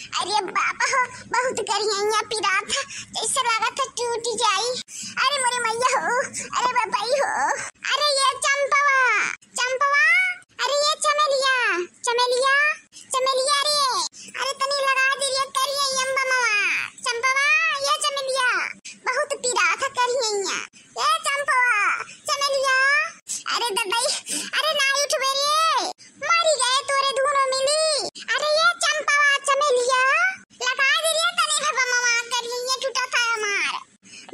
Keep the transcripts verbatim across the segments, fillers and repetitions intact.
अरे बाप हो, बहुत करिहैया पिरात है, जैसे लागत है टूट जाई। अरे मोरे मैया हो, अरे बपई हो, अरे ये चंपवा, चंपवा, अरे ये चमेलिया, चमेलिया, चमेलिया रे, अरे तनी लगा दे रे करिहैया बमवा, चंपवा, ये चमेलिया, बहुत पिरात है करिहैया। ए चंपवा, चमेलिया, अरे ददई, अरे ना उठबे रे, मरी गए तोरे दूनो मिली। अरे ये चंपवा, चमेलिया, लगा दे रे तनी भवा मवा करिए, ये टूटा था हमार।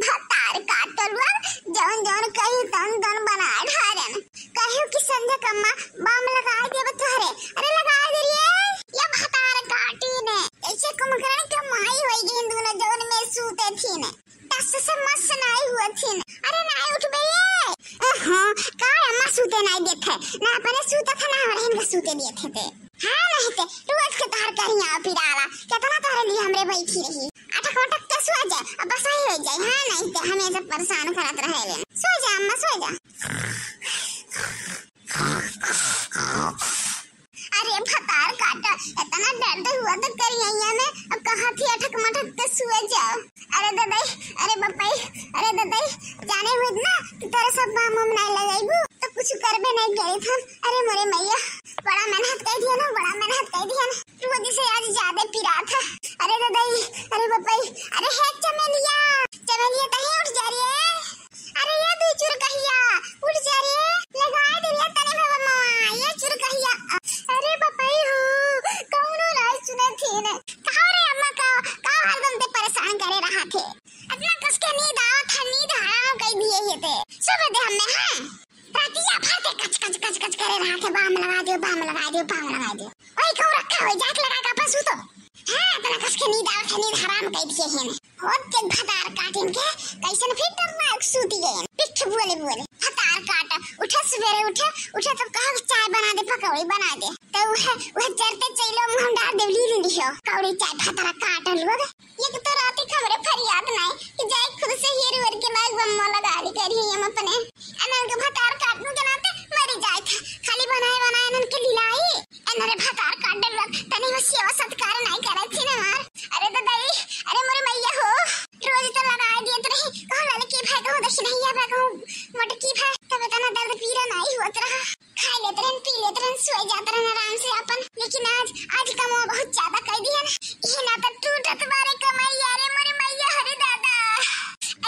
भतार काटल बा, जौन जौन कही तौन तौन बना ढारन। कहियो कि संध्या कम्मा बाम लगा देब तोहरे। अरे लगा दे रे, ये भतार काटी ने। ऐसे कुंभकर्ण के माई होई गई दूनो जौन में सूते थी ने। टस से मस नाई हुआ थिन। अरे नाई उठबे ये। हाँ, का अम्मा सूते नाई देत है? ना अपने सूतत है, ना हमरा इनका सूते देत है ते। हाँ, नहीं ते, रोज के तोहर करिया पिराला। कितना तोहरे लिए हमरे बैठी रही। अटक मटक के सो जा, अब बस ही हो जाए। हाँ, नहीं ते, हमें सब परेशान करत रहे ले। सो जा अम्मा, सो जा। अरे भतार काटा, इतना दर्द हुआ तो करिया में, अब कहाँ थी अटक मटक के सुए जाओ। अरे ददई, अरे बपई, अरे ददई, जाने हुए ना कि तोरे सब बाम उम नहीं लगाइबू, तो कुछ करबे नहीं करे हम। अरे मोरे मैया, बड़ा मेहनत कर दिया ना, बड़ा मेहनत कर दिया ना। तू वजह से आज ज्यादा पिरात है। अरे ददई, अरे बपई, अरे हे चमेलिया, चमेलिया तहे उठ जा रे। अरे ये दुई चुरकहिया, उठ जा रे, लगाए दे रे तने भवा मवा, ये चुरकहिया। अरे बपई हो, कौनो नाई सुने थी ने। का रे अम्मा का, का हरदम ते परेशान करे रहा थे? इतना कस के नींद आवत है, नींद हराम कई दिए ये ते। सुबह दे हमें, हाँ। रातिया भर ते कच, कच, कच, कच करे रहा थे, बाम लगा दियो, बाम लगा दियो, बाम लगा दियो। ओए कहूँ रखा हो, जाके लगा के अपन सूतो। हाँ, इतना कस के नींद आवत है, नींद हराम कई दिए है ने। होत के भतार काटिन के, कैसन फिर डर लाग सूती गए। पिख बोले बोले, भतार काटा, उठे सुबेरे उठे, उठे तो कहा चाय बना दे, पकौड़ी बना दे। तो वह, वह चरते चैलो मुँह डाल दे, ली ली हो, कौड़ी चाय भतार काटल लोग। एक तो राती खबरे फरियाद नाई कि जाए खुद से हेर वेर के लाग बम्मा लगा ली करी हम अपने। अनल के भतार काटने के नाते मरी जाए था। खाली बनाए बनाए अनल के लिलाई। अनरे भतार काट डलवा तनी वो सेवा सत्कार नाई करे थी ना मार। अरे ददाई, अरे मोरे मैया हो। रोज तो लगाए दिए तो नहीं। कहूँ ललकी भाई, कहूँ दक्षिणैया भाई, कहूँ मोटकी भाई। तब इतना दर्द पीरा नाई हुआ रहा। खाई लेत रहन, पी लेत रहन, सोए जात रहन आराम से अपन। लेकिन आज, आज कमवा बहुत ज्यादा कर दिहन। इहे ना तो टूटत बारे कमैया रे मोरे मैया, अरे दादा।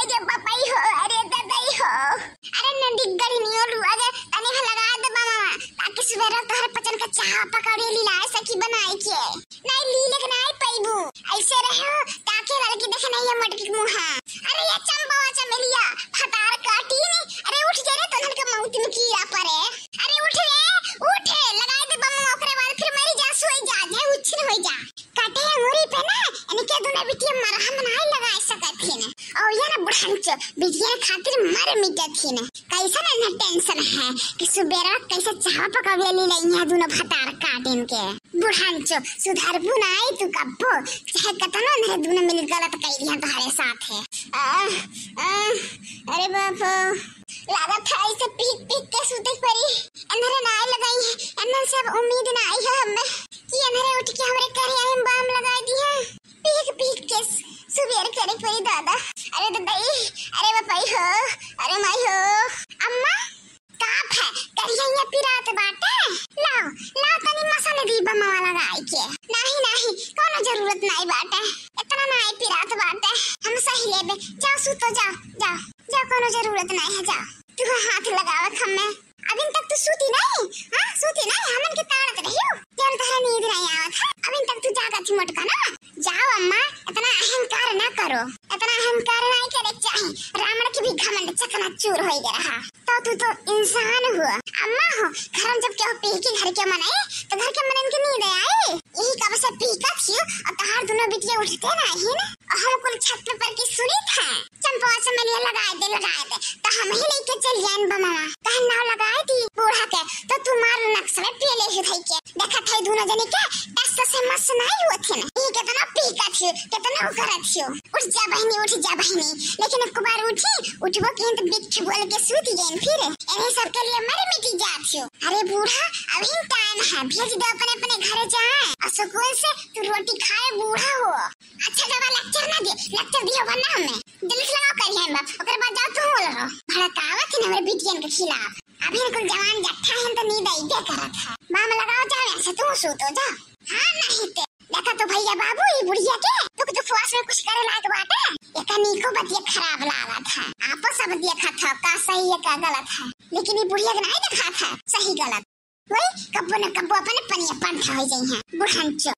अरे बपई हो, अरे ददई हो। अरे नंदी गढ़िनियो लुआ जे तनी भर लगा दे बमवा, ताकि सुबह तोहर पचन का चाह पकौड़ी लिलाए सकी बनाए के। नाई ली लेकिन नाई पैबू। ऐसे रहो, ताकि लड़की देखे नहीं ये मटकी के मुँहा। अरे ये चंपवा चमेलिया, भतार काटी नी। अरे उठ जा रे, तोहन के मौत में कीड़ा पड़े। अरे उठ रे, उठ, लगाए दे बम, ओकरे बाद फिर मरी जा, सोई जा, जे उछिन होई जा। काटे अंगूरी पे ना, इनके दुने बिटिया मरहम नाई लगाए सकत थी ने। और ये ना बुढ़ांचो, बिटिया खातिर मर मिटत थी ने। कैसन इन्हें टेंशन है कि सुबेरा कैसे चाह पकौड़े ले ले यहाँ दुनो भतार काटिन के। बुढ़ांचो, सुधरबू नाई तू कब्बो, चाहे कतनो इन्हें दुनो मिल गलत कई दिया तुम्हारे साथ है। आह, आह, अरे बाप हो, लागत है ऐसे पीक पीक के सूते परी। इन्हरे नाई लगाई है, इन्हर सब उम्मीद नाई है हमें कि इन्हरे उठ के हमरे करे आए बाम लगाई दी है। पीक पीक के सु-, सुबेर करे परी दादा। अरे ददई, अरे बपई हो, अरे माई हो। अम्मा, का भे, करिया पिरात बाटे? लाओ, लाओ तनी मसाले दी बमवा लगाई के। नाही, नाही, कोनो जरूरत नाही बाटे। इतना नाही पिरात बाटे। हम सही लेबे। जाओ सूतो, जाओ, जाओ। जाओ, कोनो जरूरत नाही है, जाओ। तू हाथ लगावत हमें। अबिन तक तू सूती नाही? हाँ, सूती नाही? हमन के ताड़त रहियो। जब तोहरा नींद नाही आवत है, अबिन तक तू जागत ही मोटका ना। जाओ अम्मा, इतना अहंकार ना करो। इतना अहंकार नाही करे के चाही। रावण के भी घमंड चकनाचूर होई गया रहा। तो तू तो इंसान हुआ। अम्मा हो, घर में जब केहू पीकी घर के मनई, तो घर के मनन के नींद आई। यही कब से पीकत हियो, और तहार दुनो बिटिया उठते नाही ना। और हम कुल छत पे पर की सुनी था। चंपवा चमेलिया लगाए दे, लगाए दे। तो हम ही लेके चल जाएन बमवा। तहन नाव लगाए दी बूढ़ा के, तो तू मार नक्सले पिए ले ही धई के। देखत है दुनो जने के, टस से मस नाही हुआ थे ना। यही कितना पीकत थी, कितना वो करत थी। उठ जा बहिनी, उठ जा बहिनी। लेकिन एक बार उठी, उठबो की तो बिट्ठ बोल के सूत गई। फिर इन्हीं सबके लिए मर मिटी जात थी। अरे बूढ़ा, अभी टाइम है, भेज दो अपने अपने घरे जाए और सुकून से तू रोटी खाए, बूढ़ा हो। अच्छा बाबा, लेक्चर ना दे, लेक्चर दियो वरना हमें। जल्दी से लगाओ करिए बाप, ओकर बाद जाओ तू बोल रहो। भड़कावत है ना हमरे बिटियन के खिलाफ। अभी कुल जवान जट्ठा है तो नींद अइबे करत है। बाम लगाओ, जाओ यहाँ से, तू सूतो जाओ। हाँ नहीं ते। देखा तो भैया बाबू, ये बुढ़िया के दुख दुखवास में कुछ करे लायक बाटे। एका नीको बतिया खराब लागत है। आपो सब देखत हो का सही है का गलत है, लेकिन ये बुढ़िया के नहीं देखत है सही गलत। वही कब्बो न कब्बो अपने पनिया पंठा हो जाई है बुढ़ंचो।